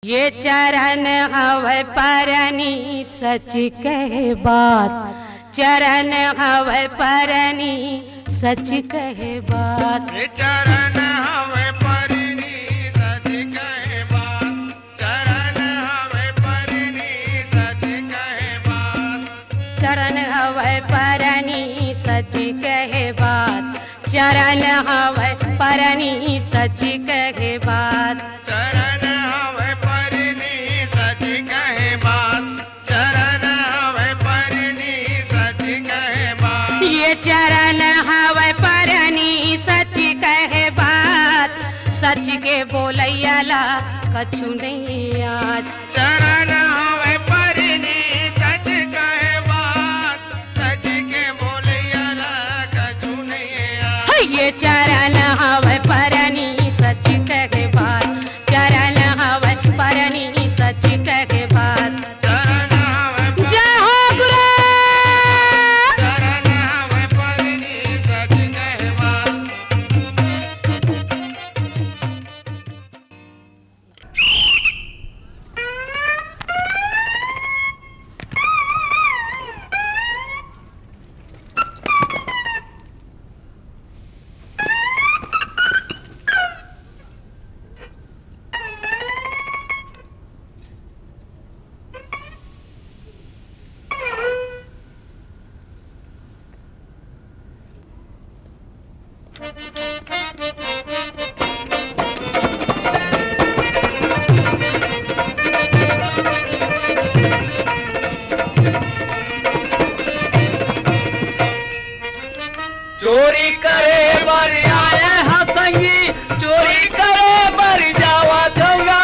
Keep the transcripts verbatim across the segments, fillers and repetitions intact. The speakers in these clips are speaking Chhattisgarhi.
ये चरण हवय परनी सच कहे बात, चरण हवय परनी सच कहे बात। ये चरण हवय परनी सच कहे बात, चरण हवय परनी सच कहे बात। चरण हवय परनी सच कहे बात, चरण हवय परनी सच कहे बात। चरण हवय परनी सच कहे बात, चरण हवय परनी सच कहे बात। ये चरण हवय परनी सच कहे बात, सच के बोलैया ला कछु नहीं आज। चरण हवय परनी सच कहे बात, सच के बोलैया ला कछु नहीं आज। हे, ये चरण हवय परनी सच कहे बात, चरण हवय परनी सच कहे बात। चरण हवय जय हो गुरु। चरण हवय परनी सच कहे बात। चोरी करे बर आए ह संगी, चोरी करे बर जावत हँव गा।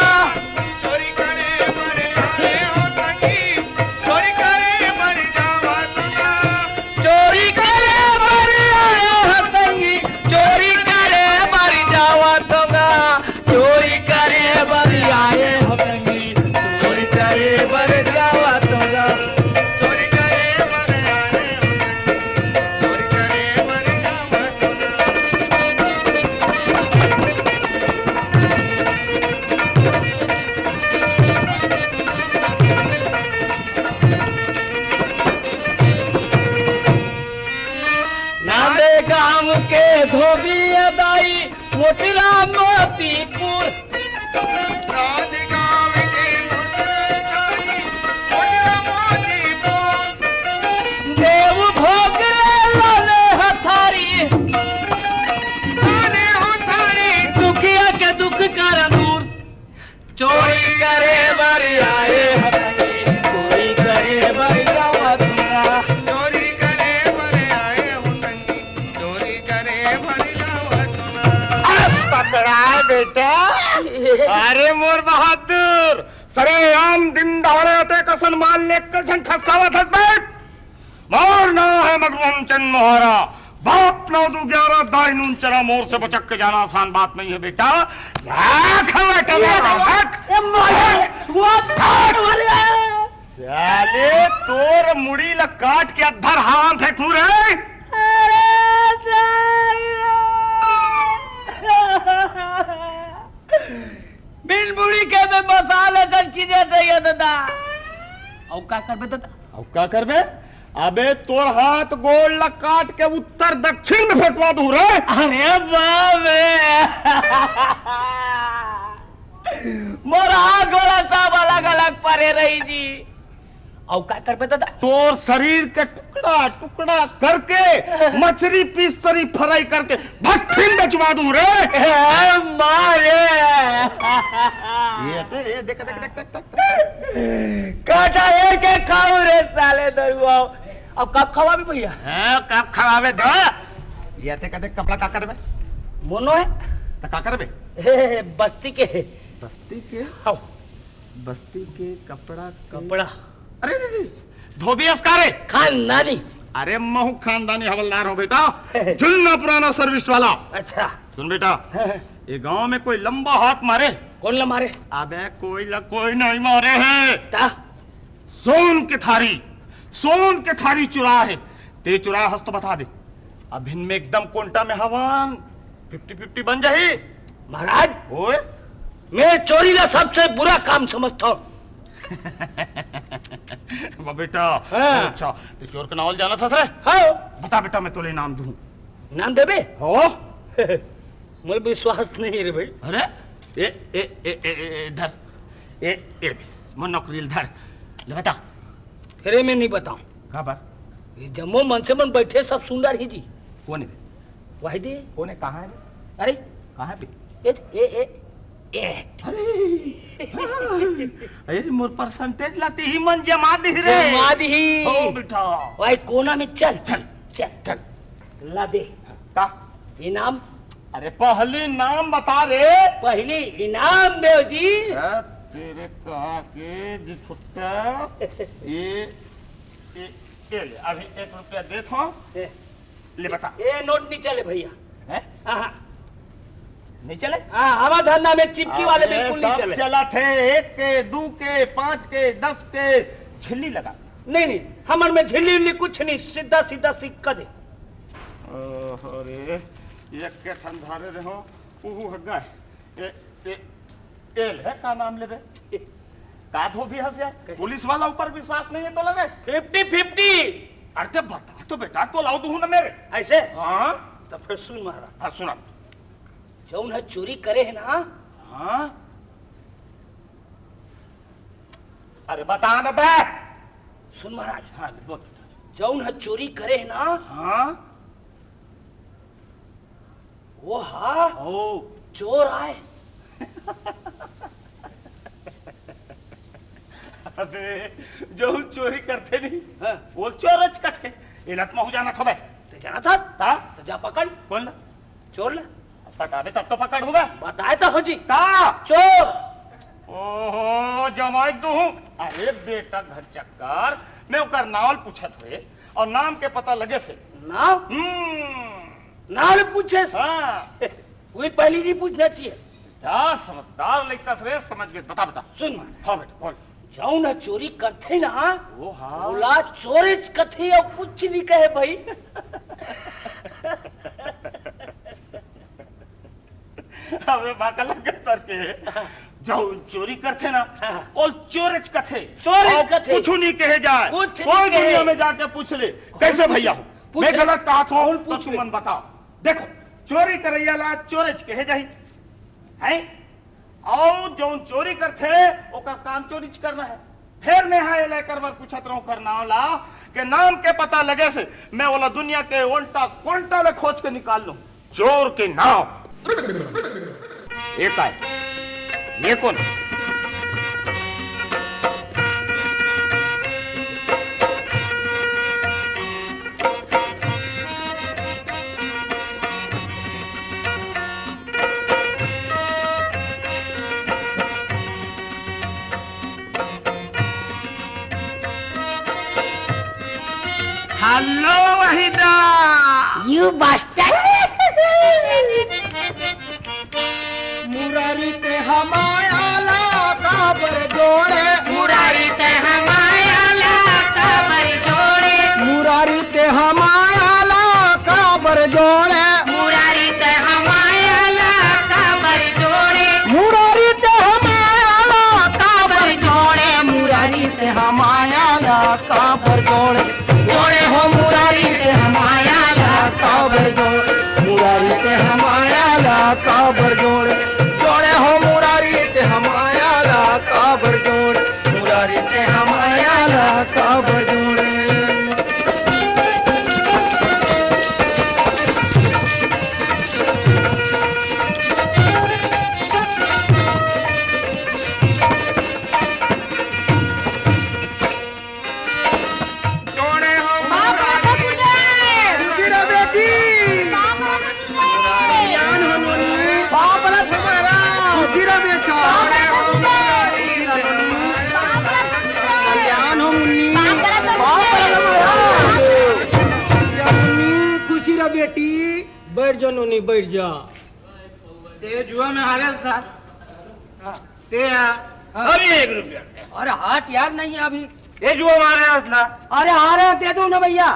चोरी करे बर आए ह संगी, चोरी करे बर जावत हँव गा। चोरी करे बर आए ह संगी, चोरी करे बर जावत हँव गा। चोरी करे बर आए हो संगी, चोरी करे बर जावत हँव गा। चोरी करे बर आए हो संगी, चोरी करे बर जावत हँव गा। नांदे गांव के धोबिया दाई, मोटरा मोतीपुर। राजगांव के मुंडे खाई, कोटरा मोतीपुर। देव भोग रे लाले हथारी। लाले हथारी। दुखिया के दुख कर दूर। चोरी करे बर आए हथारी, चोरी करे बर जावत हँव गा। चोरी करे बर आए हँव संगी, चोरी करे बर जावत हँव गा। अरे पकड़ा बेटा। अरे मोर बहादुर, सरेआम दिन दहाड़े अतेक असन माल लेके झन ठसकावत हस बे। मोर नांव हे मधुमंचन मोहारा। बाप नौ दू ग्यारह, दाई नून चरा, मोर से बचक के जाना आसान बात नहीं है बेटा। भाग हवे टमेरा, भाग। ए मालिक, वो भाग। साले तोर मुड़ी ला काट के अद्धर हाल फेंकूं रे। अरे सालो। बिन मुड़ी के मैं मसाले तक की जाते ये दादा। अउ का करबे दादा? अउ का करबे? अबे तोर हाथ गोड़ ला काट के उत्तर दक्षिण में फेंकवा दूं रे। अरे बाप रे। मोर हाथ गोड़ सब अलग अलग परे रही जी। अउ का करबे दादा? तोर शरीर के टुकड़ा टुकड़ा करके मछरी पीस तरी फ्राई करके भट्ठी में बेचवा दूं रे। ए मारे। ये तो, ये देख, देख, देख, देख, देख। काटा हेर के खाऊ रे साले दरुआव। अब कब खवाबे भैया? हाँ, कब खवाबे दो? ये ते कदे कपड़ा का करबे? मोनो हे। त का करबे? हे, बस्ती के हे। बस्ती के? हाँ। बस्ती के कपड़ा के कपड़ा। अरे, अरे, अरे, धोबी अस का रे? खानदानी। अरे, महू खानदानी हवलदार हँव बेटा। जुन्ना पुराना सर्विस वाला। अच्छा। सुन बेटा, हाँ, हाँ। ये गांव में कोई लंबा हाथ मारे? कोन ला मारे? अबे कोई ला कोई नहीं मारे हे। ता? सोन के थारी, सोन के थारी चुरा हे। ते चुरा हस तो बता दे। अभिन में एकदम कोंटा में हवन। फिफ्टी फिफ्टी बन जाही। महाराज। ओए। मैं चोरी ला सबसे बुरा काम समझता हूँ। वाह बेटा। हाँ। अच्छा, तैं चोर के नाव ल जानत हस रे? हाँ। बता बेटा, मैं तोला इनाम दूँ। इनाम देबे? हो। मोर विश्वास नहीं रे भाई। अरे, ए, ए, ए, ए, ए, ए, धर। ए, ए, मोर नौकरी ल धर। ले बता। फिर मैं नहीं बताऊँ। काबर? ये जम्मो मनसे मन बैठे, सब सुन डारही जी। कोन हे? वही दे। कोन हे? कहाँ हे? अरे। कहाँ हे? ए, ए, ए, ए। अरे, अरे, मोर percentage ला तिही मन जमा दिही रे। जमा दिही। हो बेटा। वही कोना में चल, चल, चल। चल। ला दे। का? इनाम। अरे, पहली नाम बता रे। पहली इनाम देव जी। ए, तेरे कहा के जिसुट्टा। ये, ये, ये ले, अभी एक रुपया देत हँव। ए। ले बता। ए, नोट नहीं चले भैया। हैं? हाँ, हाँ। नहीं चले? हाँ, हमार धंधा में चिपकी वाले अबे, बिल्कुल नहीं सब चले। चलत हे, एक के, दू के, पाँच के, दस के, झिल्ली लगा। नहीं, नहीं, हमर में झिल्ली उल्ली कुछ नहीं, सीधा, सीधा सिक्का दे। ओहो रे, एक के ठन धरे रहो, उहू हग गए। ए, ए, ए ले, का नाम लेबे? का धोबी हस यार? कहे। पुलिस वाला ऊपर विश्वास नहीं हे तोला रे? Fifty fifty। अरे ते बता तो बेटा, तोला दुहूँ ना मेरे। ऐसे? हाँ। तो फिर सुन महाराज। हाँ, सुना। जौन ह चोरी करे हे ना? हाँ। अरे बता ना बे। सुन महाराज। हाँ, बोल। जौन ह चोरी करे हे ना? हाँ। वो हा ओ। चोर आय। अबे, जो चोरी करथे नहीं, हाँ। वो चोरच कथे। एला त महूँ जानत हँव बे। ते जानत हस? हाँ। तो जा पकड़। कौन ला? चोर ला। पकड़बे तब तो पकड़हूँ बे। बताए तो हँव जी। का? चोर। ओहो, जमाई दूँ। अरे बेटा घर चक्कर, मैं ओकर नाव ल पूछत हँव अउ नाम के पता लगे से। नाव? हम्म। नाव ल पूछे से? हाँ। वही पहली नहीं पूछना चाहिए। जा समझदार लइका हस रे, समझ गे। बता, बता। सुन माने। हाँ बेटा, बोल। जौन ह चोरी करथे ना, ओ हाँ। ओला चोरेच कथे अउ कुछ नहीं कहे भाई। अबे बाका लगे तर के, जौन चोरी करथे ना, हाँ। ओला चोरेच कथे। चोरेच अउ कथे। कुछ नहीं कहे जाए। कुछ नहीं कोई कहे। दुनिया में जाके पूछ ले। कौन कैसे पूछे? भैया हो? पूछ मैं ले। गलत कहत हँव, कौन तो पूछ तुम ले? मन बताओ। देखो, चोरी करइया ला चोरेच कहे जाही, हैं? अउ जौन चोरी करथे, ओकर काम चोरीच करना हे। फेर मैं हा एला एकर बर पूछत रहूँ ओकर नाव ला, के नाम के पता लगे से मैं ओला दुनिया के ओंटा कोंटा ले खोज के निकाल लूँ। चोर के नाव। ये काय? ये कोन? Hello, Waheeda. You bastard। Murari ते हमाया ला काबर जोड़े? मुरारी ते हमाया ला काबर जोड़े? मुरारी ते हमाया ला काबर जोड़े? मुरारी ते हमाया ला काबर जोड़े? मुरारी ते हमाया ला काबर जोड़े? मुरारी ते हमाया ला काबर जोड़े? जोड़े हो मुरारी ते हमाया ला काबर जोड़े? मुरारी ते हमाया ला काबर जोड़े? जोड़े हो मुरारी ते हमाया ला काबर जोड़े? मुरारी ते हमाया ला काबर जोड़े? जोड़े हो बाप रे, बाप रे। खुशी रह बेटी। बाप रे, बाप रे। ज्ञान हो नोनी। बाप रे, तुम्हारा। खुशी रह बेटा। बाप रे, बाप रे। ज्ञान हो मुन्नी। बाप रे, बाप रे। बाप रे, तुम्हारा। मुन्नी, खुशी रह बेटी। बैठ जा नोनी, बैठ जा। ते जुआ में हारे हस ना? हाँ। ते आ। अभी एक रुपया। अरे हट यार, नहीं है अभी। ये जुआ में हारे हस ना? अरे हारे, दे दो ना भैया।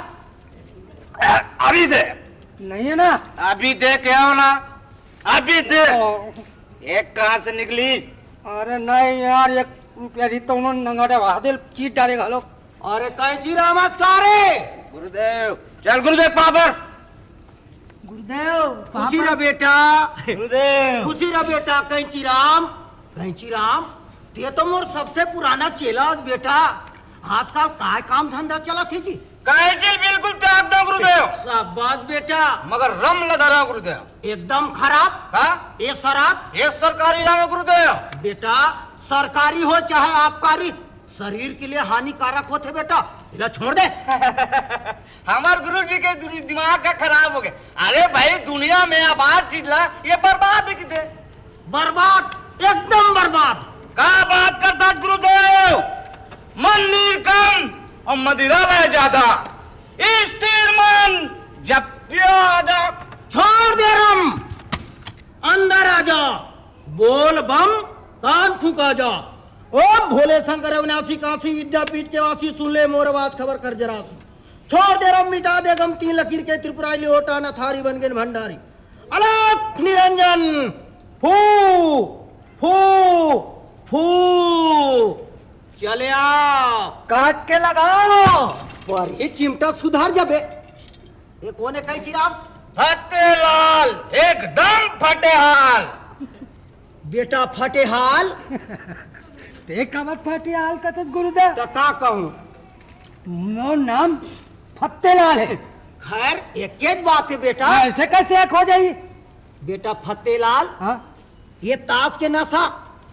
अभी दे। नहीं है ना? अभी दे, कहे हँव ना, अभी दे। ओ। एक कहाँ से निकली? अरे नहीं यार, एक रुपया दी तो उन्होंने नंगाटे वादिल चीट डाले घालो। अरे कैंची राम आज का रे? गुरुदेव, चल गुरुदेव पापर। गुरुदेव, खुशी पापा। रह बेटा। गुरुदेव। खुशी रह बेटा कैंची राम। कैंची राम, ते तो मोर सबसे पुराना चेला हस बेटा। आजकल काय काम धंधा चलत हे जी? कैंची बिल्कुल त्याग दो गुरुदेव। शाबाश बेटा। मगर रम ल धरा गुरुदेव। एकदम खराब। का? ये शराब? ये सरकारी रम हे गुरुदेव। बेटा, सरकारी हो चाहे आबकारी, शरीर के लिए हानिकारक होथे बेटा, इला छोड़ दे। हमार गुरु जी के दुनि-, दिमाग का खराब हो गया। अरे भाई, दुनिया में आबाद चीज ला ये बर्बाद ही दे। बर्बाद, एकदम बर्बाद। का बात करता गुरुदेव? मंदिर कम और मदिरा ला ज्यादा। स्थिर मन जब प्यादा। छोड़ दे रम, अंदर आ जा, बोल बम, कान फूका जा। ओम भोले शंकर अविनाशी, काशी विद्यापीठ के वासी, सुन ले मोर आवाज, खबर कर जरा सी। छोड़ दे रम, मिटा दे गम, तीन लकीर के त्रिपुरारी, लोटा न थारी, बन गेन भंडारी। अलख निरंजन, फू, फू, फू। चले आ। काट के लगाओ। पर ये चिमटा सुधार जाबे। ये कोन हे कैंची राम? फतेलाल, एकदम फटेहाल। बेटा फटेहाल। ते काबर फटेहाल कथस गुरुदेव? त का कहूं? मोर नाम फत्तेलाल हे। खैर, एकेच बात हे बेटा। ऐसे कैसे एक हो जाई? बेटा फत्तेलाल, हाँ? ये ताश के नशा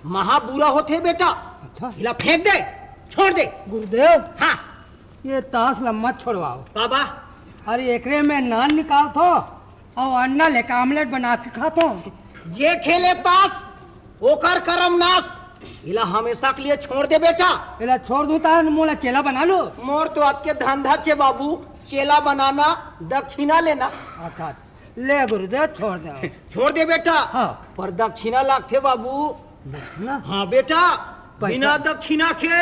महा बुरा होथे बेटा। अच्छा। इला फेंक दे, छोड़ दे। गुरुदेव, हाँ। ये ताश ला मत छोड़वाओ। काबर? अरे एकरे में नान निकालथो अउ अंडा लेके आमलेट बना के खाथो। जे खेले ताश ओकर करम नाश। इला हमेशा के लिए छोड़ दे बेटा। इला छोड़ दूं त मोला चेला बना लो। मोर तो अतके धंधा हे बाबू, चेला बनाना, दक्षिणा लेना। अच्छा, अच्छा। ले गुरुदेव, छोड़ दे। छोड़ दे बेटा। हाँ। पर दक्षिणा लागथे बाबू। दक्षिणा? हाँ बेटा, पैसा? बिना दक्षिणा के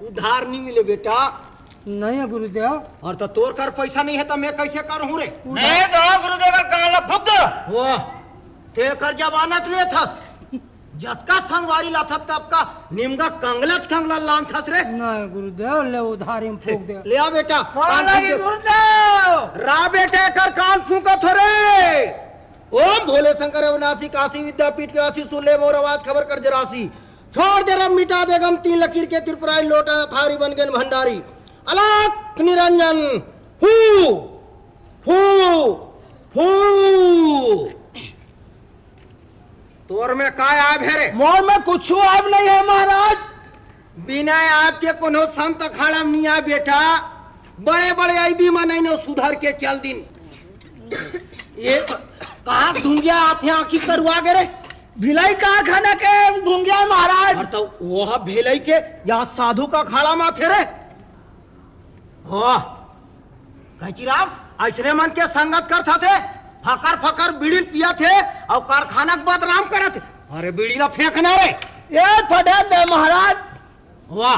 उधार नहीं मिले बेटा। नहीं हे गुरुदेव। अउ त तोर कर पैसा नहीं हे त मैं कैसे करहूं रे? उधार? नहीं तो गुरुदेव का कान ला फूंक दो। वाह, ते कर जमानत लेथस। जतका संगवारी लाथस ततका निमगा कंगलच कंगला लानथस रे। नहीं गुरुदेव, ले उधारी में फूंक दे। ले आ बेटा, कान फूंक दे। गुरुदेव। रा बेटा, एकर कान फूंकत हो रे। ओम भोले शंकर अविनाशी, काशी विद्यापीठ के वासी, सुन ले मोर आवाज, खबर कर जरा सी। छोड़ दे रम, मिटा दे गम, तीन लकीर के त्रिपुरारी, लोटा न थारी, बन गेन भंडारी। अलख निरंजन, फू, फू, फू। तोर में का आब हे रे? मोर में कुछू आब नहीं हे महाराज। बिना आब के कोनो संत अखाड़ा में नहीं आय बेटा। बड़े बड़े अइबी मन अइनो सुधर के चल दिन। ये कहाँ धुंगिया आथे, आँखी करुआ गे रे? भिलाई कारखाना के धुंगिया हे महाराज। अरे त वो भिलाई के यहाँ साधु का अखाड़ा में आथे रे। हो, कैंची राम, अइसने मन के संगत करत हे, फकर फकर बीड़ी पियत हे अउ कारखाना के बदनाम करत हे। अरे बीड़ी ला फेंकना रे। ये फटे दे महाराज। वाह,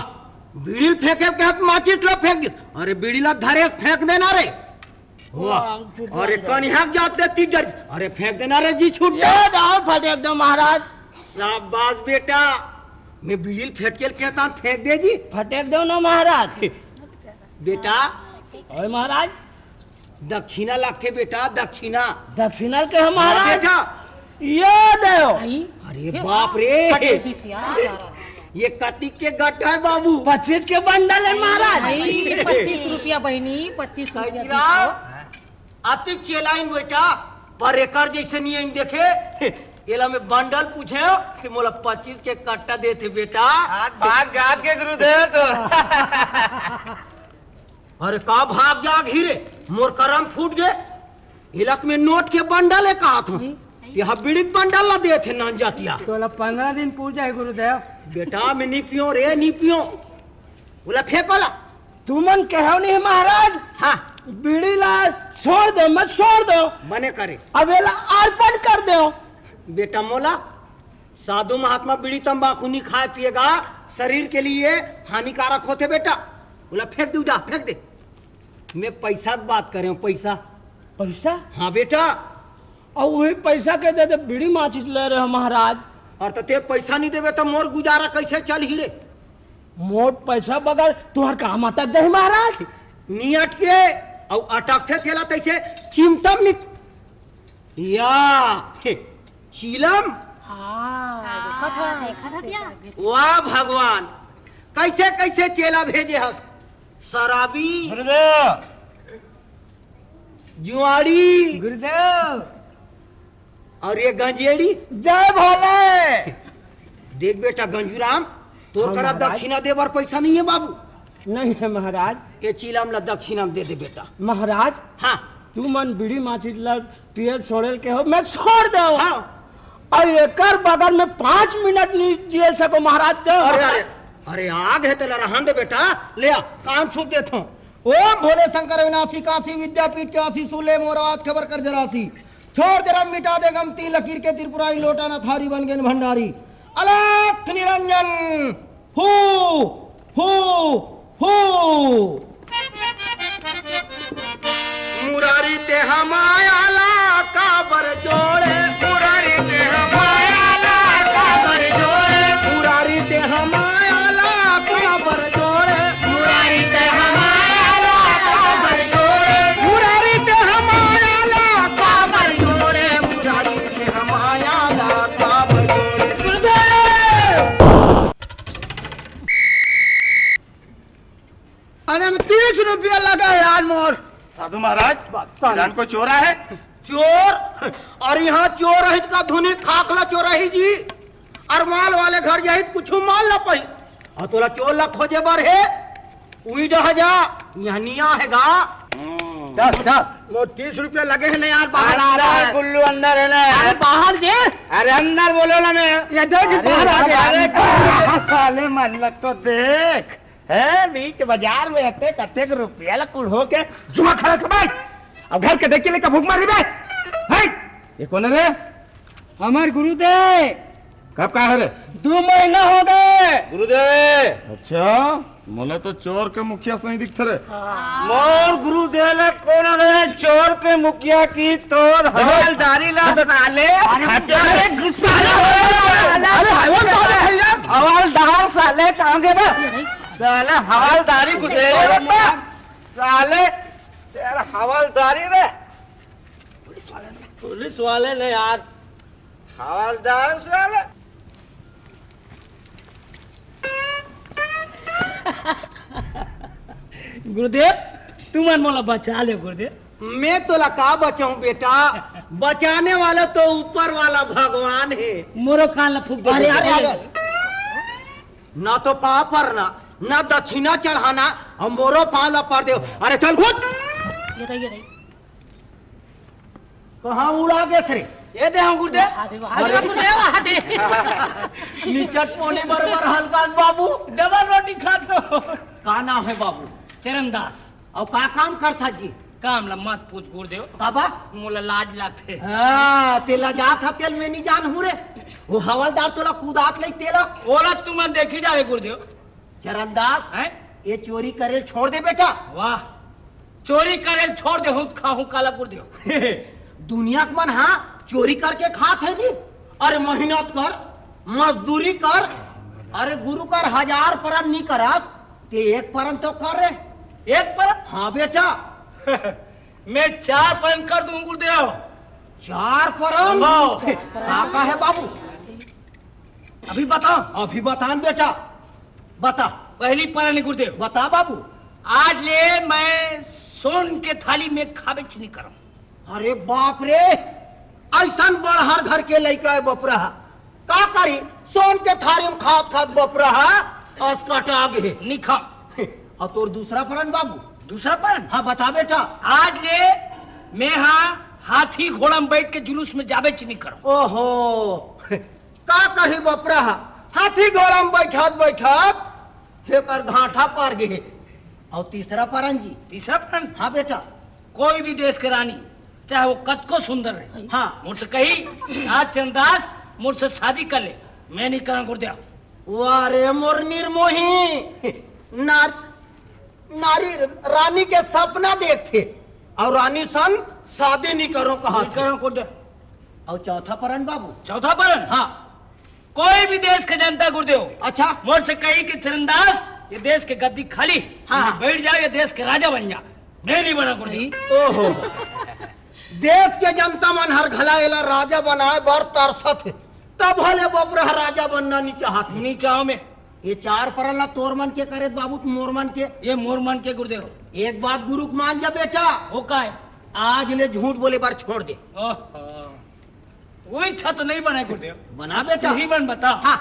बीड़ी फेंके के हाथ माचिस ला फेंक दे। अरे बीड़ी ला धरे फेंक देना रे। वाह, वाह, फुट अरे गया। कनिहा जात ले तीन जर। अरे फेंक देना रे जी, छूट ये गया। दाव फटे दे महाराज। शाबाश बेटा, मैं बीड़ी फेंक के कहता हूँ, फेंक दे जी। फटे दो ना महाराज। बेटा। ओए महाराज। दक्षिणा लागथे बेटा, दक्षिणा। दक्षिणा के हम महाराज। हाँ बेटा। ये दो। आई? अरे ये बाप रे। पच्चीस यार, बेचारा। ये कतिक के गट्ठा हे बाबू? पच्चीस के बंडल हे महाराज। आई, पच्चीस रुपया बहिनी, पच्चीस रुपया काकी दीजिए। राम, अतिक चेलाइन बेटा, पर एकर जइसे नहीं आइन देखे। एला मैं बंडल पूछे कि मोला पच्चीस के कट्टा देथे बेटा। आज भाग जात के गुरुदेव तो। अरे का भाग जाग ही रे, मोर करम फूट गे। इलक में नोट के बंडल हे कहत हूँ। हम्म। ये बीड़ी के बंडल ला देथे नान जातिया। तोला पंद्रह दिन पूजा हे गुरुदेव। बेटा मैं नहीं पियो रे, नहीं पियो। बोला फेंको ला। तुमन कहो नहीं महाराज। हाँ। बीड़ी ला छोड़ दो, मत छोड़ दो। मने करे। अब एला अर्पण कर दो। बेटा मोला साधु महात्मा बीड़ी तंबाकू नहीं खाए पिएगा, शरीर के लिए हानिकारक होथे बेटा। बोला फेंक दे, जा फेंक दे। मैं पैसा की बात करे हूँ, पैसा। पैसा? हाँ बेटा। अउ वही पैसा के दे दे, बीड़ी माचिस ले रहे हो महाराज। अउ त तें पइसा नइ देबे, त मोर गुजारा कइसे चलही रे? मोर पइसा बगैर तुंहर काम अटक जाही महाराज। नइ अटके, अउ अटकथे तेला तइसे चिमटा म नइ, या, हे, चीलम। हाँ, हाँ, देखत हस। देखत हस भैया। वाह भगवान, कइसे कइसे चेला भेजे हस। शराबी, गुरुदेव। जुआड़ी, गुरुदेव। अउ ये गंजेड़ी। जय भोले। देख बेटा गंजूराम, तोर हाँ, करा महाराज। दक्षिणा दे बर पइसा नइ हे बाबू। नइ हे महाराज। ये चीलम ला दक्षिणा म दे दे बेटा। महाराज, हाँ। तुमन बीड़ी माचिस ला पियल छोड़े ल कहे हव, मैं छोड़ देंव। हाँ। अउ एकर बगैर मैं पाँच मिनट नइ जिए ल सकों महाराज। अरे, अरे, अरे, आग हे तेला रहन दे बेटा, ले आ, कान फूंक देथंव। ओम भोले शंकर अविनाशी, काशी विद्यापीठ के आशी, सुन ले मोर आवाज खबर कर जरा सी। छोड़ दे रब मिटा दे गम, तीन लकीर के त्रिपुरारी, लोटा न थारी बन गेन भंडारी। अलख निरंजन, हू, हू, हू। मुरारी तेंह माया ला काबर जोड़े, मुरारी तेंह माया ला काबर जोड़े, मुरारी तेंह माया ला काबर जोड़े, मुरारी तेंह माया ला काबर जोड़े, मुरारी तेंह माया ला काबर जोड़े, मुरारी तेंह माया ला काबर जोड़े। अरे, तीस रुपया लगे हे यार मोर। साधु महाराज, बादशाह। जान को चोर आहे? चोर? अरे, इहाँ चोर रही का धुनी खाखला चोर रही जी। अउ माल वाले घर जाही त कुछु माल न पाही। अउ तोला चोर ला खोजे बर हे, उही डहा जा, इहाँ नइ आहे गा। हम्म। चल, चल। मोर तीस रुपया लगे हे ना यार, बाहर आ रहा है। गुल्लू अंदर है ना यार। अरे, बाहर जे। अरे, अंदर बोलो ना मैं। ये देख, अरे, बाहर आ गया। अरे, साले मन लग तो देख। हैं, बीच बाजार में अतेक, अतेक रुपया ला कुल हो के जुआ खेलत हे भाई। अब घर के देख के लइका भूख मर रही बे। हैं? ये कोन हे रे? हमर गुरुदेव। कब का हे रे? दू महीना हो गे। गुरुदेव। अच्छा, मोला तो चोर के मुखिया सही दिखथे रे। मोर गुरुदेव ला कोन रे? चोर के मुखिया की तोर हवलदारी ला साले। अरे, अरे, साले। अरे, हवलदार हे यार। हवलदार साले कहाँ गे बे? साले हवलदारी गुजरे रे बे। साले, तेरा हवलदारी रे। पुलिस वाले ने यार। हवलदार साले। गुरुदेव, तुमन मोला बचा ले गुरुदेव। मैं तोला का बचाऊं बेटा, बचाने वाला तो ऊपर वाला भगवान हे। मोरो कान ला फूंक दे। अरे, अरे, अरे। ना तो पाँव परना, ना दक्षिणा चढ़ाना, अउ मोरो पाँव ला पर देव। अरे चल घुट। ये रही, ये रही। कहाँ उड़ा गे रे? ये दे हम गुरुदेव। अरे अरे। गुरुदेव, आ दे। निचट पोनी बरोबर हल्का बाबू। डबल रोटी खात हो। का नाम हे बाबू? चरणदास। अउ का काम करथा जी? काम ला मत पूछ गुरुदेव। काबर? मोला लाज लागथे। हाँ, तें लजाथस तेला मैं नइ जानहूँ रे। वो हवलदार तोला कुदात ले तेला। ओला तुमन देखी जावे गुरुदेव। चरणदास, हैं? ये चोरी करे ल छोड़ दे बेटा। वाह, चोरी करे ल छोड़ देहूँ त खाहूँ काला गुरुदेव। दुनिया के मन हाँ चोरी करके खात हे जी। अरे मेहनत कर, मजदूरी कर, अरे गुरु कर हजार परन नइ करस, तें एक परन तो कर रे। एक परन? हाँ बेटा। मैं चार परन कर दूं गुरुदेव। चार परन? हाँ। का, का हे बाबू? अभी बता। अभी बता न बेटा, बता। पहली परन गुरुदेव। बता बाबू। आज ले मैं सोन के थाली में खाबेच नइ करंव। अरे बाप रे, अइसन बड़हर घर के लइका हे बपरा हा। का करी, सोन के थारी में खात खात बपरा हा असकटा गे। नइ खांव। अउ तोर दूसरा परन बाबू? दूसरा परन? हाँ बता बेटा। आज ले मैं हा हाथी घोड़ा में बइठ के जुलूस में जाबेच नइ करंव। ओहो, का करही बपरा हा, हाथी घोड़ा में बइठत बइठत एकर घांटा पार गे हे। अउ तीसरा परन जी? तीसरा परन? हाँ बेटा। कोई भी देश के रानी, चाहे वो कतको सुंदर रहे, हाँ। मोर से कही, "आज चंदास, मोर से शादी कर ले।" मैं नइ करंव गुरुदेव। वाह रे मोर निर्मोही, नार नारी रानी के सपना देखथे अउ रानी सन शादी नइ करंव कहा नइ करंव गुरुदेव। अउ चौथा परन बाबू? चौथा परन? हाँ। कोई भी देश के जनता गुरुदेव, अच्छा। मोर से कही कि चरणदास, ये देश के गद्दी खाली, हाँ। बैठ जाओ, ये देश के राजा बन जा, मैं नहीं बना गुरुदेव। ओहो। देश के जनता मन हर घला एला राजा बनाए बर तरसत हे, तब हले बबरा राजा बनना नहीं चाहत हे। नहीं चाहो मैं। ये चार परन ला तोर मन के करे बाबू, मोर मन के। ये मोर मन के गुरुदेव। एक बात गुरु के मान जा बेटा, वो का है? आज ले झूठ बोले बर छोड़ दे। ओहो। वही छत नहीं बने गुरुदेव। बना बेटा। तू ही बन बता। हाँ।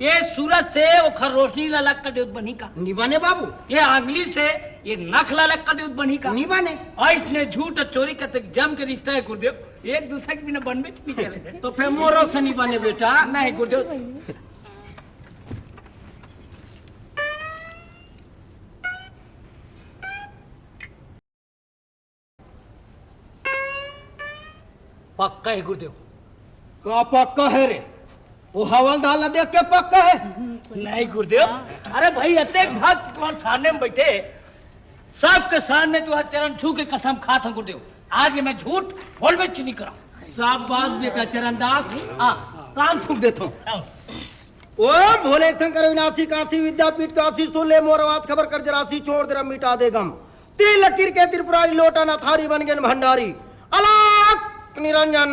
ये सूरज से ओखर रोशनी ला अलग कर दे बनही का? नहीं बने बाबू। ये आंगली से ये नख ला अलग कर दे बनही का? नहीं बने। अइसने झूठ चोरी करते जम के रिश्ता है गुरुदेव, एक दूसरे के बिना बनबे नहीं करे। तो फिर मोरो से नहीं बने बेटा। नहीं गुरुदेव। पक्का है गुरुदेव। का पक्का है रे? वो हवलदार ला देख के पक्का है? नहीं गुरुदेव। अरे भाई, अतेक भक्त तुम्हारे सामने में बैठे, सबके सामने तुम्हारा चरण छू के कसम खात हूँ गुरुदेव, आज ये मैं झूठ बोलबे च नहीं करा। शाबाश बेटा चरणदास, आ, कान फूंक देता हूँ। आओ। ओम भोले शंकर विनाशी काशी विद्यापीठ काशी, सुन ले मोर आवाज खबर कर जरासी, छोड़ दे मिटा दे गम। तीन लकीर के त्रिपुरारी, लोटा ना थारी बन गेन भंडारी। अलख निरंजन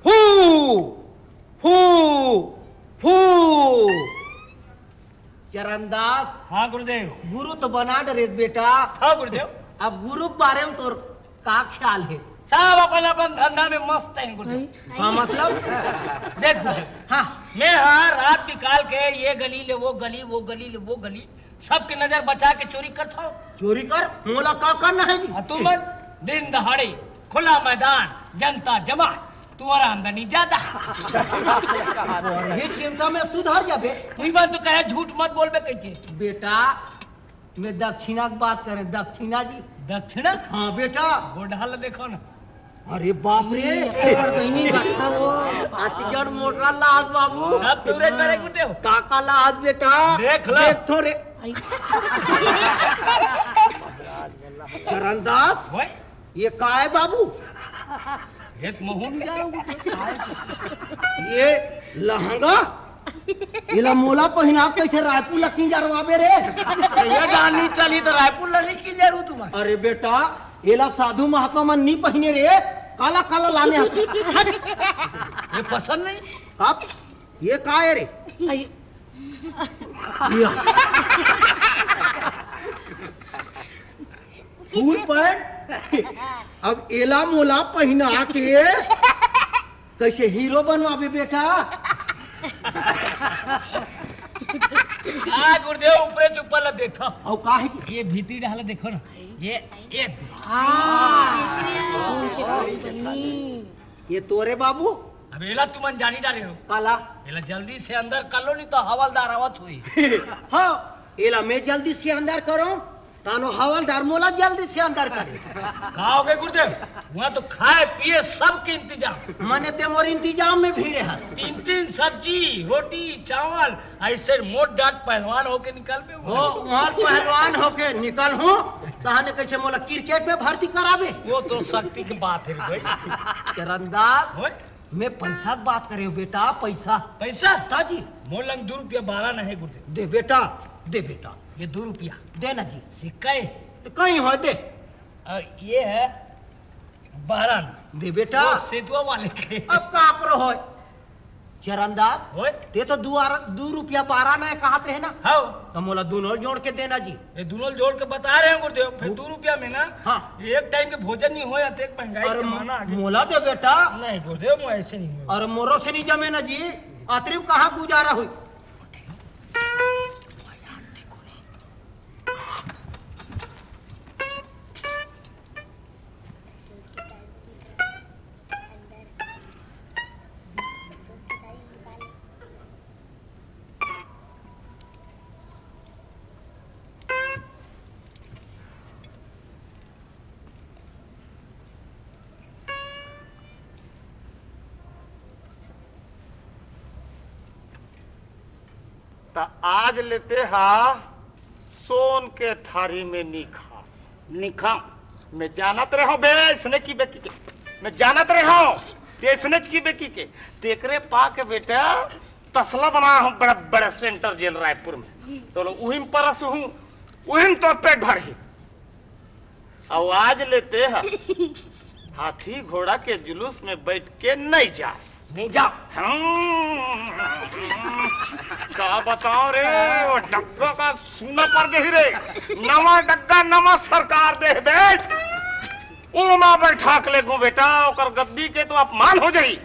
फू, फू, फू। चरणदास। हाँ गुरुदेव। गुरु तो बना डरे बेटा। हाँ गुरुदेव। अब गुरु के बारे में तोर का ख्याल है? सब अपन अपन धंधा में मस्त है गुरुदेव। हाँ मतलब? देख गुरुदेव। हाँ। मैं हाँ रात निकाल के ये गली ले वो गली, वो गली ले वो गली, सबके नजर बचा के चोरी करत हूँ। चोरी कर, मोला का करना है जी? और तू मन दिन दहाड़े, खुला मैदान, जनता जमा, तुम्हारा आमदनी ज्यादा। ये चिंता में सुधर जाबे। वही बात तो कहे, झूठ मत बोलबे कह के। बेटा, मैं दक्षिणा की बात करें, दक्षिणा जी। दक्षिणा? हाँ बेटा। गोडहा ला देखो ना। अरे बाप रे। अरे बहिनी, बड़का वो। अतिगढ़ मोटरा लाज बाबू। अब तू रे करे कुटे हो। काका लाज बेटा। देख लो। देख तो रे। आई। चरणदास, ओए। ये का है बाबू? एक महून जाओ। ये लहंगा? एला मोला पहिना कैसे रायपुर ला किंजरवाबे रे? ये डानी चली तो रायपुर ला नहीं किंजरू तुम्हारे। अरे बेटा, एला साधु महात्मा मन नहीं पहिने रे, काला काला लाने हस। ये पसंद नहीं? अब ये का है रे? आई। या। फुल पैंट। अब एला मोला पहिना के कैसे हीरो बनवाबे बेटा? आ गुरुदेव, ऊपरे च ऊपर ला देखो। अउ का है जी? ये भीतरी डाला देखो ना। ये, ये। ये तोरे बाबू? अब एला तुमन जानी डारे हो। काला? एला जल्दी से अंदर कर लो, नहीं तो हवलदार आवत हुई। हाँ, एला मैं जल्दी से अंदर करो, तानो हवलदार मोला जल्दी से अंदर करे। का हो गए गुरुदेव? वहाँ तो खाए पिए सबके इंतजाम। मने ते मोर इंतजाम में भीड़े हस। तीन तीन सब्जी, रोटी, चावल, ऐसे मोट डाट पहलवान होके निकल पे हो। वहाँ पहलवान होके निकल हूँ, तहने कैसे मोला क्रिकेट में भर्ती कराबे? वो तो शक्ति की बात है रे भाई। चरणदास, ओए। मैं पैसा की बात करे हूँ बेटा, पैसा। पैसा? ताजी। मोर लंग दो रुपया बारह न है गुरुदेव। दे बेटा, दे बेटा। ये दो रुपया। दे ना जी। सिक्का है? तो कहीं हो दे। अ, ये है बारह न। दे बेटा। वो सेतुआ वाले के। अब का पर हो? चरणदास, ओए। ते तो दो आर-, दो रुपया बारह न है कहत रहे ना? हाँ। तो मोला दोनों जोड़ के देना जी। ये दोनों जोड़ के बता रहे हैं गुरुदेव, फिर दो दो रुपया में ना, हाँ। एक टाइम के भोजन नहीं होय, अतेक महंगाई अरे के जमाना आ गया। मोला दे बेटा। नहीं गुरुदेव, मैं ऐसे नहीं हूँ। अरे मोरो से नहीं जमे ना जी, अतरी कहाँ गुजारा हुई? त आज ले तेहा सोन के थारी में नी खास। नी खाओ। मैं जानत रहो बे, इसने की बेकी के। मैं जानत रहो, ते इसने की बेकी के। तेकरे पा के बेटा, तसला बनाहूं बड़े बड़े सेंट्रल जेल रायपुर में, तो उहिम परसहूं, उहिम तोर पेट भरही। अउ आज ले तेहा हाथी घोड़ा के जुलूस में बइठ के नइ जास। नइ जाव। हम्म, का बतावं रे, वो डब्बा का सूना पर गे हे रे। नवा डब्बा, नवा सरकार दे हे बे। ओमा बइठा के लेगहूं बेटा, ओकर गद्दी के तो अपमान हो जाही।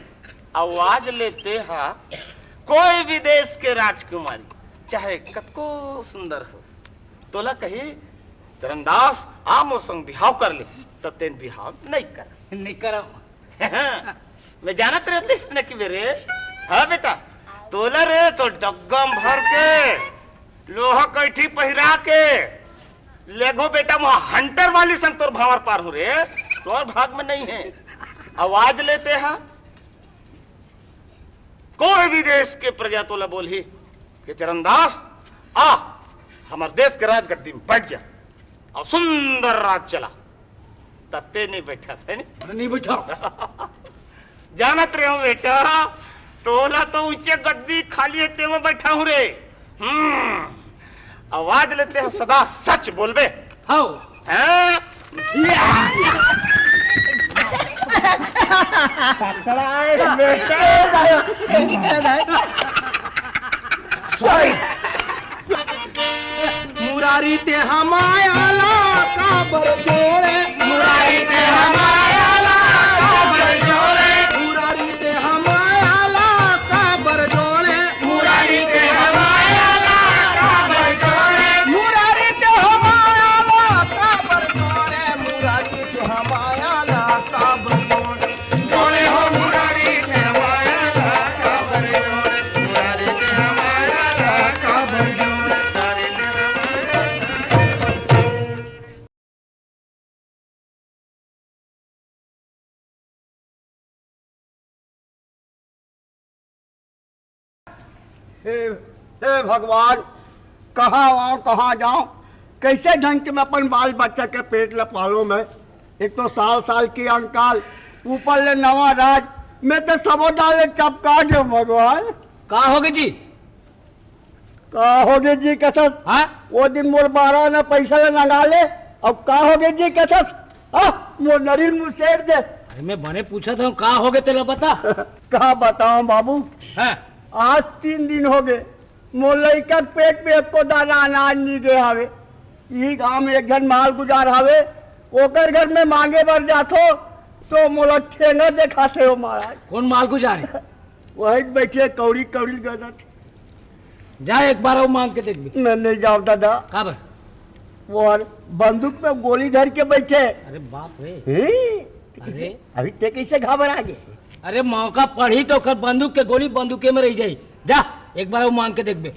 अउ आज ले तेहा कोई भी देश के राजकुमारी, चाहे कतको सुंदर हो, तोला कही, "चरणदास, आ मोर संग बिहाव कर ले," त तेन बिहाव नइ करय। नइ करव। मैं जानत रहते न कि मेरे, हाँ बेटा, तोला रे तो डग्गा म भर के, लोहा कइठी पहिरा के, लेगहूं बेटा, मैं हंटर वाली संग तोर भांवर पारहूं रे, तोर भाग में नइ हे। अउ आज ले तेहा कोई भी देश के प्रजा तोला बोलही कि चरणदास, आ, हमर देश के राजगद्दी में बइठ जा अउ सुंदर राज चला, त तें नइ बइठस, हे नी? अरे नइ बइठंव। जानत रहेंव बेटा, तोला तो ऊंचे गद्दी खाली हे, तेमा बइठाहूं रे। हम्म, अउ आज ले तें सदा सच बोलबे। हव। हैं? पकड़ाए बेटा। मुरारी तें हा माया ला काबर जोड़े? मुरारी तें हा माया ला काबर जोड़े? मुरारी तें हा माया ला काबर जोड़े? मुरारी तें हा माया ला काबर जोड़े? मुरारी तें हा माया ला काबर जोड़े? मुरारी तें हा माया ला काबर जोड़े? जोड़े हो मुरारी तें हा माया ला काबर जोड़े? मुरारी तें हा माया ला काबर जोड़े? हे, हे भगवान, कहाँ आऊं, कहाँ जाऊं? कइसे ढंग के मैं अपन बाल बच्चा के पेट ल पालूं मैं? एक तो साल साल के अंकाल, ऊपर ले नवा राज, मैं तो सबो डाल ले चपका देंव भगवान। का होगे जी? का होगे जी कथस? हाँ? वो दिन मोर बारह आना पइसा ल नंगा ले, अब का होगे जी कथस? हाँ, मोर नरीन मुसेर दे। अरे मैं बने पूछत हंव, का होगे तेला बता। का बतावं बाबू? हाँ। आज तीन दिन होगे, मोर लइका के पेट में एको दाना अनाज नइ गे हवे। इही गांव में एक झन मालगुजार हवे, ओकर घर में मांगे बर जाथों, तो मोला ठेंगा देखाथे ओ महाराज। कोन मालगुजार हे? वही बइठे कौड़ी कौड़ी गदत। जा एक बार अउ मांग के देखबे। मैं नइ जावं दादा। काबर? वो हर बंदूक में गोली धर के बइठे। अरे बाप रे। हे? अरे। अभी तें कइसे घबरा गे? अरे मौका पड़ही त ओकर बंदूक के गोली बंदूके में रहि जाही। जा एक बार अउ मांग के देखबे।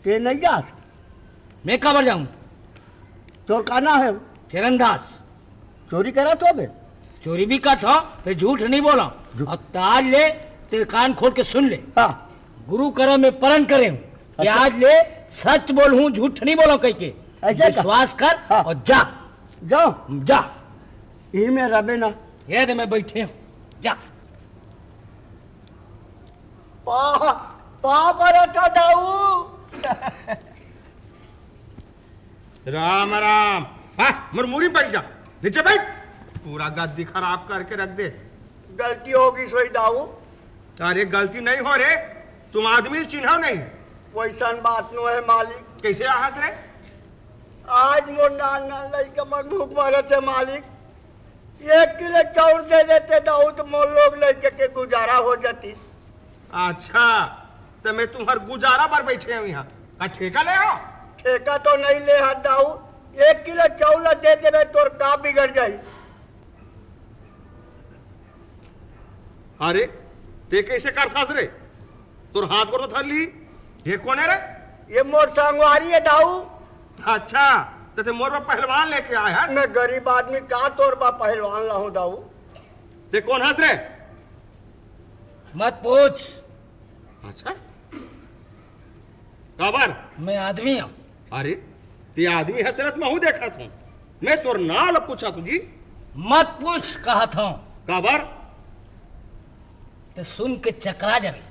तें नइ जास? मैं काबर जाहूं? तोर का नांव हे? चरणदास। चोरी करत होबे? चोरी भी करत हंव, फेर झूठ नइ बोलंव। झूठ। अउ आज ले तें कान खोल के सुन ले। हाँ। गुरु करा में परन करेंव कि अच्छा। आज ले सच बोलहूं, झूठ नइ बोलंव कहिके। अइसे का? विश्वास कर हाँ। अउ जा। जावं? जा। इही में रबे ना। ये दे मैं बइठे हंव। जा। पा-, पाँव परत हंव दाऊ। राम राम। हाँ, मोर मुड़ी बइठ जा। नीचे बइठ। पूरा गद्दी खराब करके रख दे। गलती होगे सोई दाऊ। अरे गलती नइ हो रे, तुम आदमी ल चिन्हव नहीं। वइसन बात नोहे मालिक। कइसे आहस रे? आज मोर नान नान लइका मन भूख मरत हे मालिक। एक किलो चाउर दे देते दाऊ त मोर लोग लइका के गुजारा हो जातिस। अच्छा, त मैं तुम्हर गुजारा बर बइठे हंव इहां। का ठेका ले हव? ठेका तो नइ ले हंव दाऊ, एक किलो चाउर ला दे देबे तोर का बिगड़ जाही? अरे, तें कइसे करथस रे? तोर हाथ गोड़ तो धर ली। ये कोन हे रे? ये मोर संगवारी हे दाऊ। अच्छा, त तें मोर बर पहलवान लेके आए हस? मैं गरीब आदमी का तोर बर पहलवान लाहूं दाऊ? तें कोन हस रे? मत पूछ। अच्छा? काबर? मैं आदमी हंव। अरे, तें आदमी हस तेला त महूं देखत हंव। मैं तोर नांव ल पूछत हंव जी। मत पूछ कहत हंव। काबर? तें सुन के चकरा जाबे।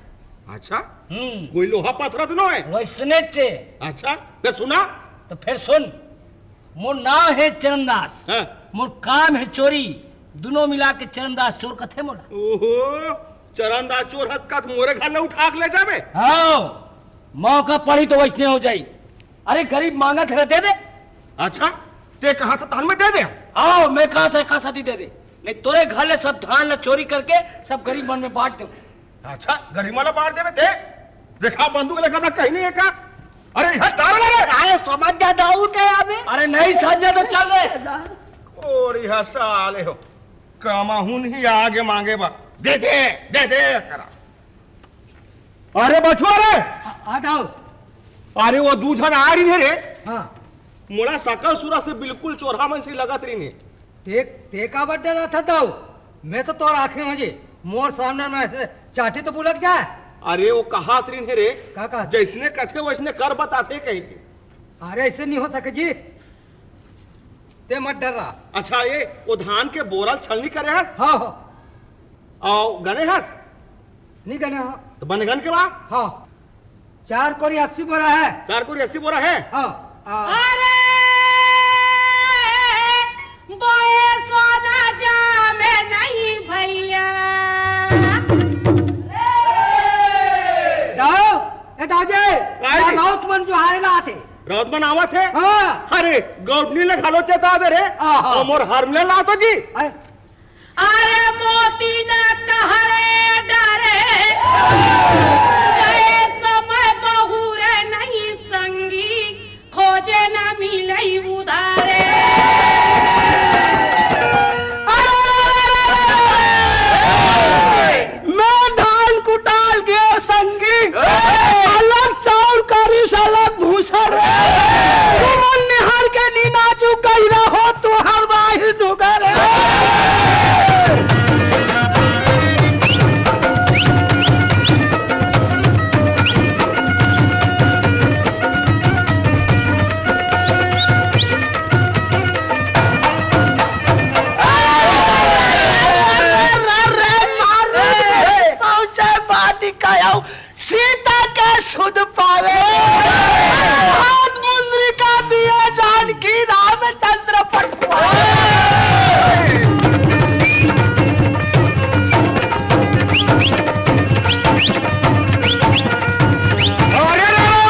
अच्छा। हम्म। कोई लोहा पथरा तो नो हे? वइसने चे। अच्छा, फेर सुना। तो फेर सुन, मोर नाम हे चरणदास। हाँ। मोर काम हे चोरी। दुनों मिला के चरणदास चोर कथे मोला। ओहो, चरणदास चोर हस कथे मोरे घर ले उठा के ले जाबे? हाँ, मौका पड़ी तो वइसने हो जाई। अरे गरीब मांगत हे, दे दे। अच्छा, ते कहा था तहन में दे दे? आओ, मैं कहा था का साथी दे दे, नहीं तोरे घर ले सब धान ला चोरी करके सब गरीब मन में बांट दे। अच्छा, गरीब मन ला बांट देबे ते? देखा बंदूक लेकर ना कहीं नहीं हे का? अरे यह तार लगे। अरे समझ जा दाऊ ते अबे। अरे नहीं समझे तो चल रे। और यह साले हो, कमाहुन ही आगे मांगे बा, दे दे, दे दे करा। अरे बछुआ रे। आ, आ दाऊ। अरे वो दू झन आ रही हे रे। हाँ। मोला सकल सूरत से बिल्कुल चोरहा मन से लगत रहिन हे। ते, ते काबर डरत हस दाऊ? मैं तो तोर आँखी में जी, मोर सामने में अइसे चाटी तो बुलक जाए। अरे वो कहत रहिन हे रे, का कहत? जइसने कथे वइसने कर बताथे कहिके। अरे अइसे नहीं हो सके जी, ते मत डर्रा। अच्छा ये वो धान के बोरा ल छलनी करे हस? हाँ, हाँ। अउ गने हस? नहीं गने हो। तो बने गन के बा? हाँ। चार कोरी अस्सी बोरा हे। चार कोरी अस्सी बोरा हे? हाँ। हाँ। अरे, बोए सोना जामे नहीं भइया। दाऊ, ए दाऊ जी, काय रे? राउत मन जोहारे ला आथे। राउत मन आवत हे? हाँ। अरे, गौटनी ले घलो चेता दे रे। आहा। अउ मोर हारमोनियम ला तो जी। अरे, अरे मोती न तहरे डरे, गए समय बहुरे नहीं संगी, खोजे न मिलई उधारे। मैं धान कुटाल गयो संगी, अलग चाउर करिस अलग भूसा रे। तुमन निहार के नीना चू कहि रहो, तुहर बाहिर दुगर। पहुंचे बाटी कायऊ सीता के सुध पावे। हाथ मुंद्रिका दिए जानकी रामचंद्र पटुआ। अरे राम!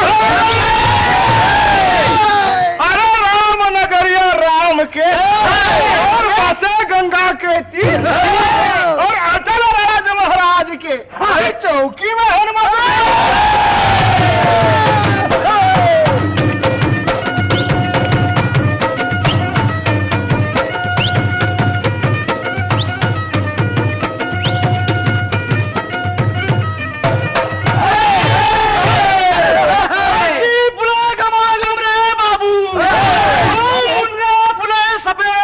अरे राम नगरिया राम के, अउ बसे गंगा के तीर, अउ अटल राज महाराज के, अरे चौकी में हनुमान।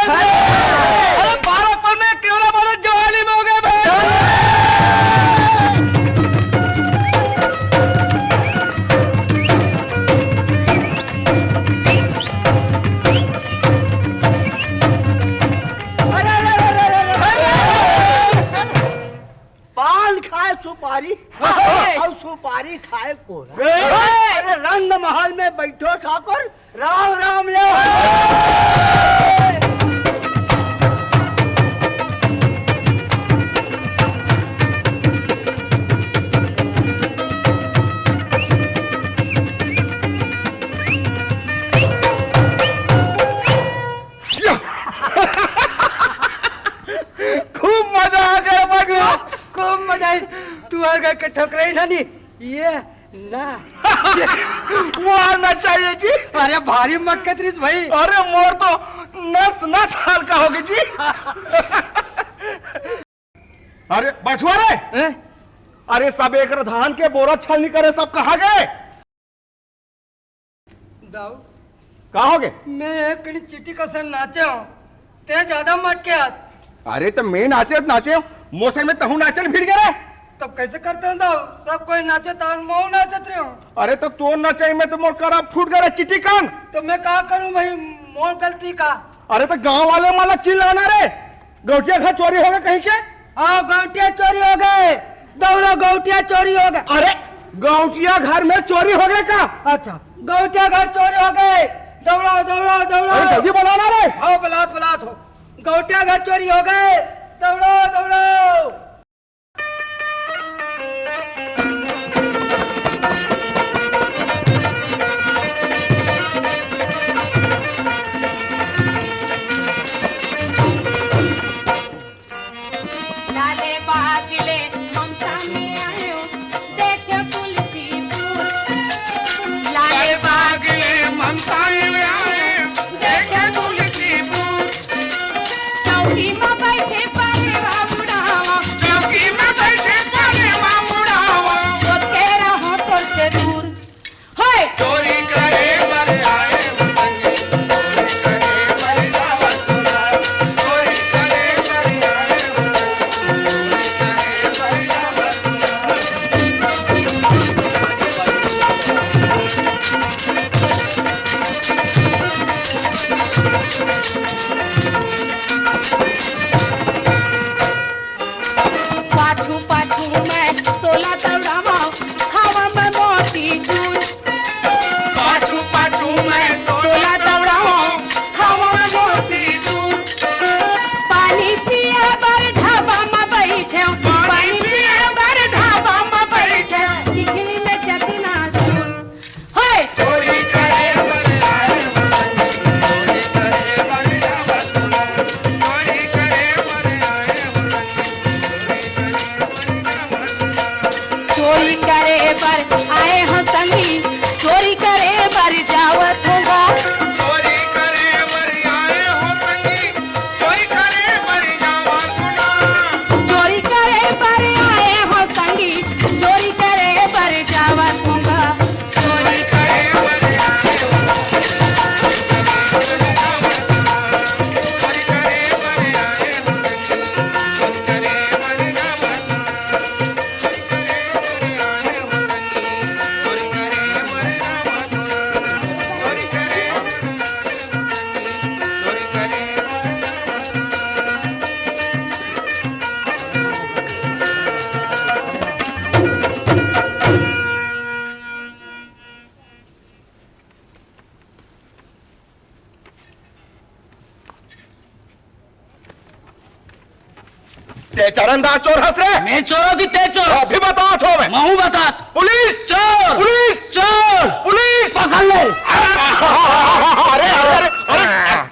अरे बालकपन में केवड़ा वाले जवानी में हो गए बे। पान खाए सुपारी अउ सुपारी खाए कोरा। अरे रंग महल में बैठो ठाकुर, राम राम ले। खूब मजा आ गया बगला। खूब मजा आई। तू हर घर के ठोकरई ना नी, ये ना। वो आना चाहिए जी। अरे भारी मटकत रहिस भाई। अरे मोर तो नस नस हल्का होगे जी। अरे बछुआ रे। हैं? अरे सब एक धान के बोरा छलनी करे, सब कहाँ गए? दाऊ। का होगे? मैं एक कनी चिट्टी कसन नाचे हूँ, ते ज्यादा मटके हस। अरे तो मैं नाचे नाचे हूँ, मोसे में तहूँ नाचे भिड़ गए रे। तब कैसे करते हैं दाऊ? सब कोई नाचे तो मैं नाचत रहे हूँ। अरे तो तोर नचई में तो मोर करा फूट गए रे चिट्टी कान। तो मैं का करूँ भाई, मोर गलती का? अरे तो गांव वाले मन ला चिल्लाना रे, गौटिया घर चोरी होगे कहीं के। हाँ, गौटिया चोरी होगे। दौड़ो, गौटिया चोरी हो गए। अरे, गौटिया घर में चोरी हो गए का? अच्छा, गौटिया घर चोरी हो गए। दौड़ो, दौड़ो, दौड़ो। अरे, जल्दी बुला ना रे। हाँ, बुलात, बुलात हो। गौटिया घर चोरी हो गए। दौड़ो, दौड़ो। लाले बागले ममता में आयो, देखे तुलसीपुर। लाले बागले ममता में आयो, देखे तुलसीपुर। चौकी में बैठे परेवा उड़ावा, चौकी में बैठे परेवा उड़ावा। होते रहो तोर से दूर। होय। चोरी करे बर आए हो संगी, चोरी करे बर जावत सुना। चोरी करे बर आए हो संगी, चोरी करे बर जावत सुना। पाछू पाछू मैं तोला दौड़ावा, हवा में मोती चूर। पाछू पाछू मैं तोला दौड़ावा, हवा में मोती चूर। पानी पिए बर ढाबा में बैठे, पानी पिए बर ढाबा में बैठे, चिखली में चकना चूर। होय। चोरी करे बर आए हो संगी, चोरी करे बर जावत सुना। चोरी करे बर आए हो संगी, चोरी करे बर जावत सुना। चोरी करे बर आए हो संगी, चोरी करे बर जावत होगा। चोरी करे बर आए हो संगी, चोरी करे बर जावत सुना। चोरी करे बर आए हो संगी, चोरी करे बर जावत होगा। चोरी करे बर आए हो। ते चरनदास चोर हस रे? मैं चोर हो कि ते चोर? अभी बतात हो मैं। महूं बतात। पुलिस! चोर! पुलिस! चोर! पुलिस! पकड़ ले। अरे, अरे, अरे, अरे,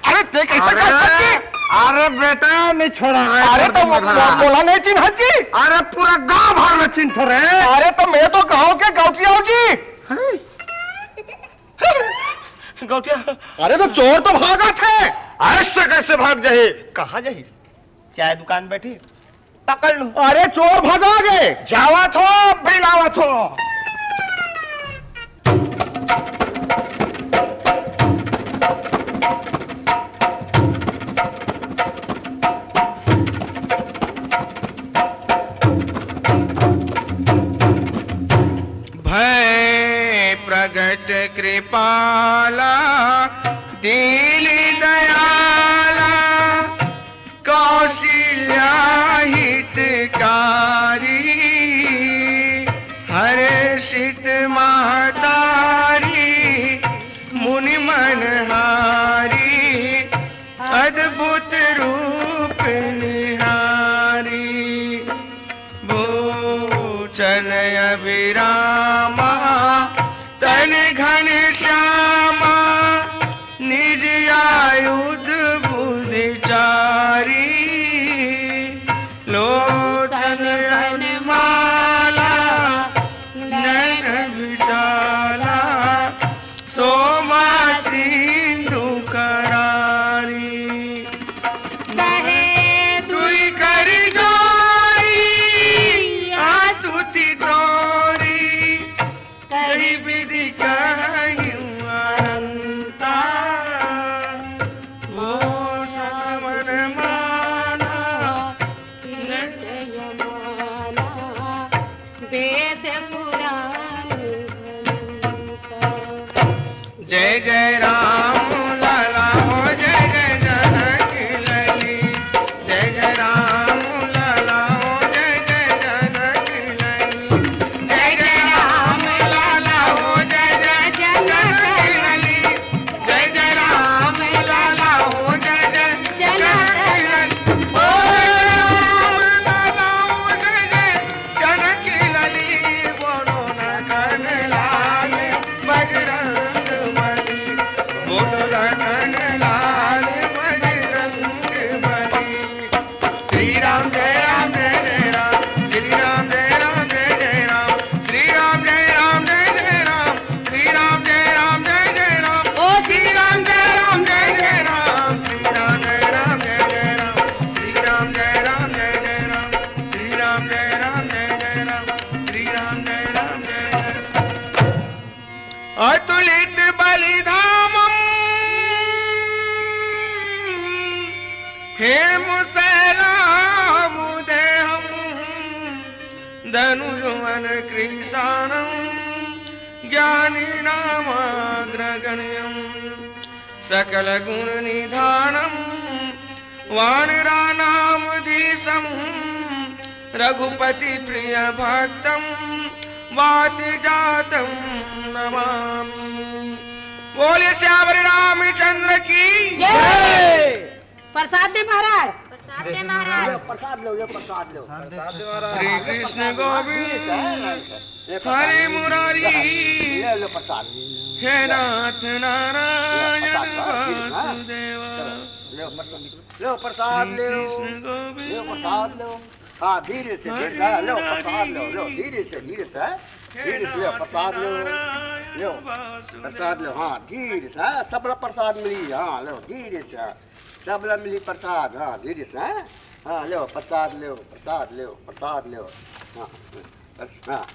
अरे, ते कैसे कर सकती? अरे बेटा, नहीं छोड़ा है अरे तो मो-, मोला नहीं चिन्हत जी। अरे पूरा गांव भर में चिन्हत रे। अरे तो मैं तो गांव के गौटिया हूं जी। हैं? गौटिया। अरे तो चोर तो भागत हे। ऐसे कैसे भाग जाही? कहाँ जाही? चाय दुकान बैठी, पकड़ लूं। अरे चोर भगा गे। जावत हो, अभी लावत हो। भय प्रगट कृपाला, दीन दयाला, कौशल्या हितकारी। हर्षित महतारी, मुनि मनहारी, अद्भुत रूप निहारी। लोचन अभिरामा, तन घनश्यामा, निज आयुध बुधि चारी। लोचन वनमाला, नयन विशाला, शोभा सिंधु करारी। कहे दुई कर जोरी, आतुति तोरी, कही विधि कही अनंता। वो मन माना, नित्य माना, वेद पुराण ग्रंथ। जय जय राम हेम शैलामुदेहं दनुजवनकृशानं ज्ञानिनामाग्रगण्यं सकलगुणनिधानं वानराणामधीशं रघुपतिप्रियभक्तं वातजातं नमामि। बोलिए सियावर रामचंद्र की। जय। प्रसाद दे महाराज। प्रसाद दे महाराज। प्रसाद लो, ये प्रसाद लो। श्री कृष्ण गोविंद हरे मुरारी। ले लो प्रसाद। हे नाथ नारायण वासुदेव। लो प्रसाद, लो प्रसाद, लो। कृष्ण गोविंद लो प्रसाद, लो। हाँ, धीरे से, धीरे से, हाँ, लो प्रसाद लो, लो, धीरे से, धीरे से, धीरे से लो प्रसाद लो। लो प्रसाद लो, हाँ, धीरे से, हाँ, सबला प्रसाद मिली, हाँ, लो धीरे से, हाँ। सबला मिली प्रसाद, हाँ, धीरे से, हाँ। हाँ, लो प्रसाद लो, प्रसाद लो, प्रसाद लो। हाँ, बस, हाँ।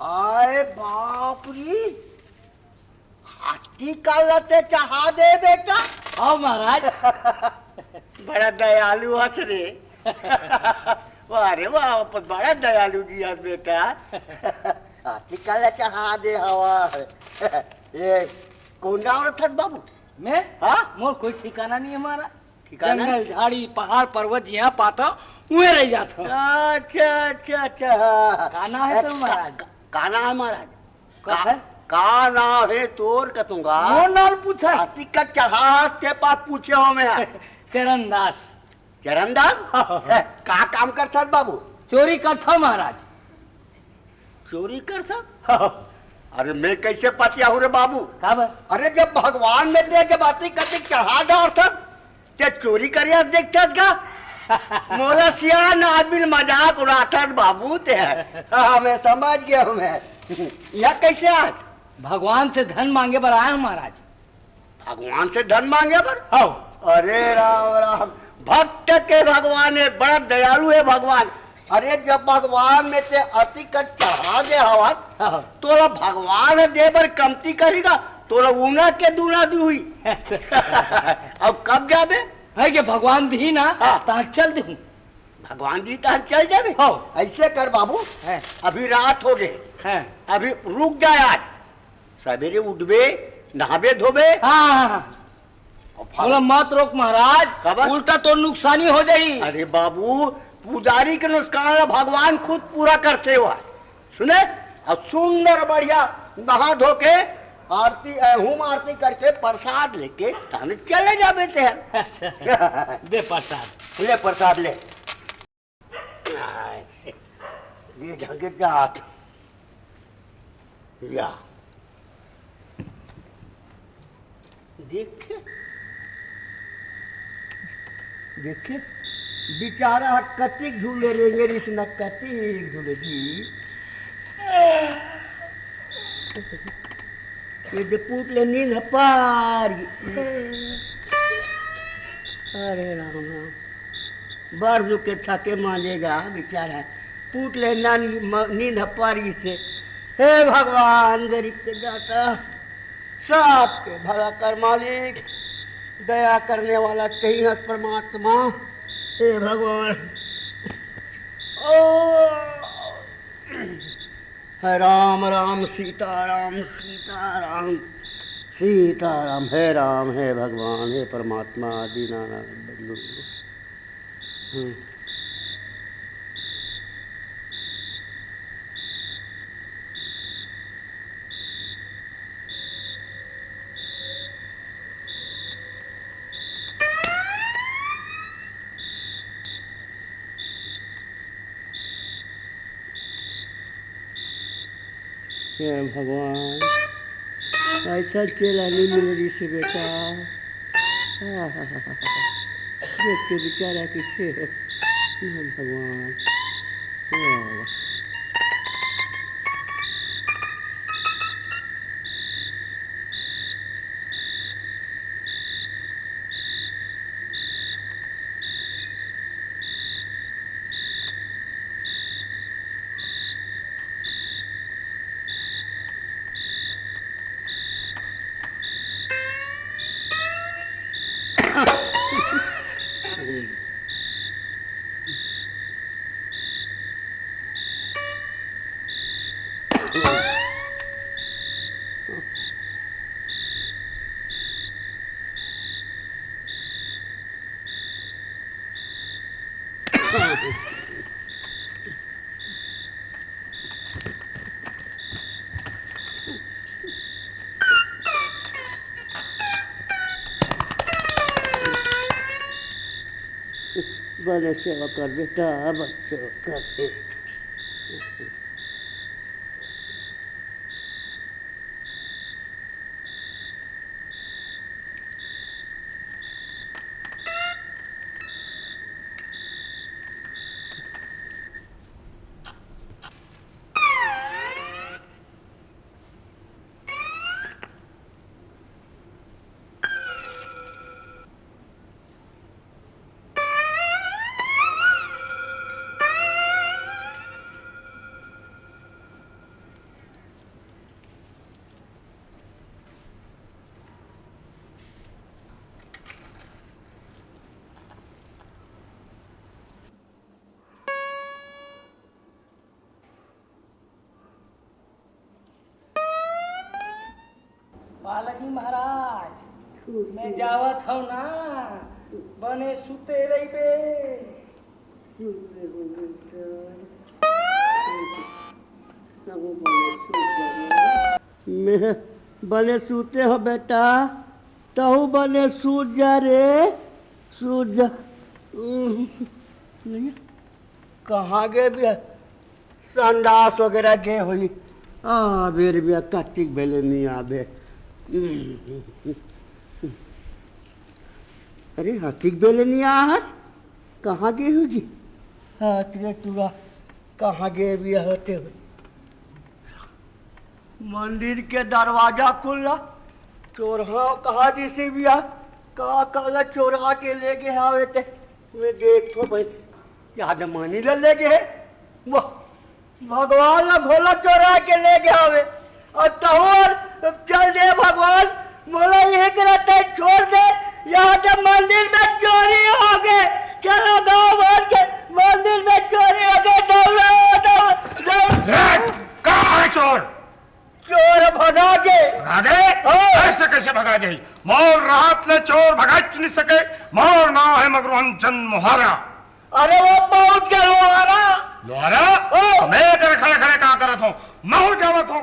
हाय बाप रे, हाथी काला ते चढ़ा दे बेटा। हाँ महाराज। बड़ा दयालु हस रे। वाह रे वाह, अपन बड़ा दयालु जी हस बेटा। हाथी काला चढ़ा दे हवा। ये कौन गाँव रथस बाबू? मैं? हाँ? मोर कोई ठिकाना नहीं है महाराज। ठिकाना? जंगल, झाड़ी, पहाड़, पर्वत, जिहाँ पाता, उहें रह जाता। अच्छा, अच्छा, अच्छा, हाँ। का नाम है तोर महाराज? का, का नाम है महाराज? का का, है? का नाम है तोर कथूंगा? मोर नाम पूछा? हाथी का चढ़ा के पास पूछे हो मैं। चरणदास। चरणदास? हाँ। का काम करथस बाबू? चोरी करथों महाराज। चोरी करथस? हाँ। अरे मैं कैसे पतिया हूँ रे बाबू? का बा? अरे जब भगवान में ते जब अतिक अतिक चढ़ा डारथस, ते चोरी करे देखथस का? मोला सियान आदमी मजाक उड़ाथस बाबू ते। हाँ, मैं समझ गया हूँ मैं। यह कैसे आज? भगवान से धन मांगे बर आया हूँ महाराज। भगवान से धन मांगे बर? हाँ। अरे राम राम, भक्त के भगवान है, बड़ा दयालु है भगवान। अरे जब भगवान में ते अतिक चढ़ा दे हवस, हाँ। तोला भगवान दे बर कमती करी का, तोला उना के दूना दी हुई। अच्छा। अब कब जाबे? है के भगवान दी ना, हाँ। तहाँ चल दे हूँ। भगवान दी तहाँ चल जाबे? हाँ। ऐसे कर बाबू, हैं। अभी रात हो गए, हैं। अभी रुक जाए आज। सवेरे उठबे, नहाबे धोबे। हाँ, हाँ, हाँ। अब बोला, "मत रोक महाराज, काबर? उल्टा तोर नुकसानी हो जाही।" अरे बाबू, पुजारी के नुकसान ला भगवान खुद पूरा करथे हुआ। सुने, अब सुंदर बढ़िया नहा धो के आरती, अ, होम आरती करके प्रसाद लेके थाने चले जाबे ते। अच्छा, दे प्रसाद। ले प्रसाद ले। ये ढंग के हाथ। या। देखे? देखे? बेचारा कतिक झूले रेंगे रिस न कतिक झूले जी। ये जो पूत ले नींद ह पार। अरे राम राम। बड़ दुख के थके मांजेगा बेचारा। पूत ले ना नी-, म-, नींद ह पार से। हे भगवान, गरीब के दाता, सबके भला कर मालिक, दया करने वाला तेही हस परमात्मा। हे भगवान। ओ। हे राम राम सीता राम सीता राम सीता राम। हे राम, हे भगवान, हे परमात्मा, दीनानाथ बंधु। हम्म। हे भगवान, ऐसा चेला नहीं मिल रही से बेटा। देख के बेचारा कैसे है। हे भगवान, हे बाबा। बने सेवा कर बेटा, बने सेवा कर। पालकी महाराज, मैं जावत हव ना, बने सुते रहिबे। मैं बने सुते हव बेटा, तहू बने सूत जा रे, सूत जा। नहीं, कहाँ गे बिया? संडास वगैरह गे होही। आबे रे बिया, कतिक बेले नी आबे। अरे, हतिक बेले नी आहस? कहाँ गे हो जी? हाथ रे टूरा, कहाँ गे बिया होते हो? मंदिर के दरवाजा खुल्ला, चोरहा कहाँ जइसे बिया, का काला चोरा के ले गे हावे ते, मैं देखथों भाई, याद मनी ला ले गे हे, वाह, भगवान ला भोला चोरा के ले गे हावे, अउ तहूँ चल दे भगवान, मोला इही करा तैं छोड़ दे, याद मंदिर में चोरी होगे, चलो गाँव भर के मंदिर में चोरी होगे, दौड़ा, दौड़ा, दौड़ा। ए, कहाँ हे चोर? चोर भगा गे। भगा गे? हाँ। अइसे कइसे भगा जाही? मोर रहत ले चोर भगाच नइ सके। मोर नाव हे मगरवंजन मोहारा। अरे वो बहुत के लोहारा। लोहारा? हाँ। त मैं एकर खड़े खड़े का करत हँव? महूँ जावत हँव